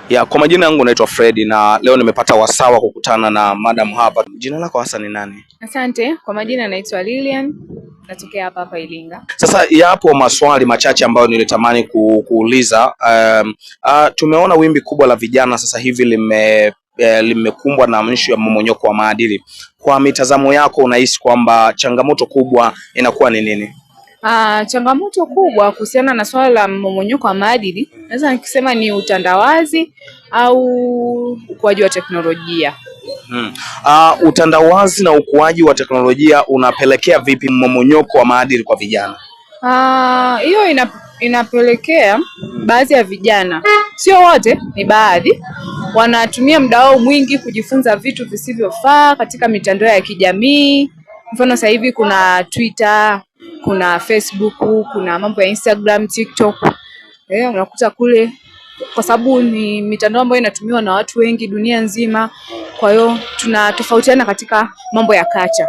Ya, kwa majina yangu naitwa Fred na leo nimepata wasaa wa kukutana na madam hapa. Jina lako hasa ni nani? Asante. Kwa majina naitwa Lilian, natokea hapa hapa Iringa. Sasa yapo maswali machache ambayo nilitamani kuuliza. Tumeona wimbi kubwa la vijana sasa hivi limekumbwa na issue ya mmomonyoko wa maadili. Kwa mitazamo yako, unahisi kwamba changamoto kubwa inakuwa ni nini? Changamoto kubwa kuhusiana na swala la mmomonyoko wa maadili naweza nikisema ni utandawazi au ukuaji wa teknolojia. Utandawazi na ukuaji wa teknolojia unapelekea vipi mmomonyoko wa maadili kwa vijana? Hiyo inapelekea baadhi ya vijana, sio wote, ni baadhi, wanatumia muda wao mwingi kujifunza vitu visivyofaa katika mitandao ya kijamii. Mfano sasa hivi kuna Twitter, kuna Facebook, kuna mambo ya Instagram, TikTok. Unakuta kule kwa sababu ni mitandao ambayo inatumiwa na watu wengi dunia nzima, kwa hiyo tunatofautiana katika mambo ya culture.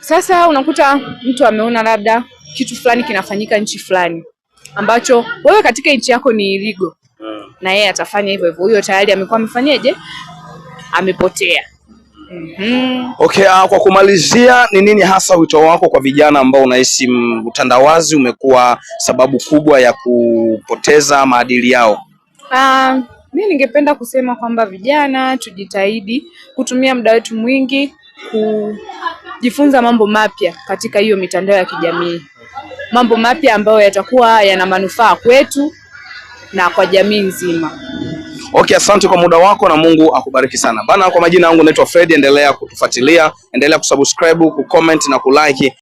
Sasa unakuta mtu ameona labda kitu fulani kinafanyika nchi fulani ambacho wewe katika nchi yako ni illegal, na yeye atafanya hivyo hivyo. Huyo tayari amekuwa amefanyeje? Amepotea. Okay, kwa kumalizia, ni nini hasa wito wako kwa vijana ambao unahisi utandawazi umekuwa sababu kubwa ya kupoteza maadili yao? Mi ningependa kusema kwamba vijana tujitahidi kutumia muda wetu mwingi kujifunza mambo mapya katika hiyo mitandao ya kijamii, mambo mapya ambayo yatakuwa yana manufaa kwetu na kwa jamii nzima. Okay, asante kwa muda wako na Mungu akubariki sana bana. Kwa majina yangu naitwa Fred, endelea kutufuatilia, endelea kusubscribe, kucomment na kulike.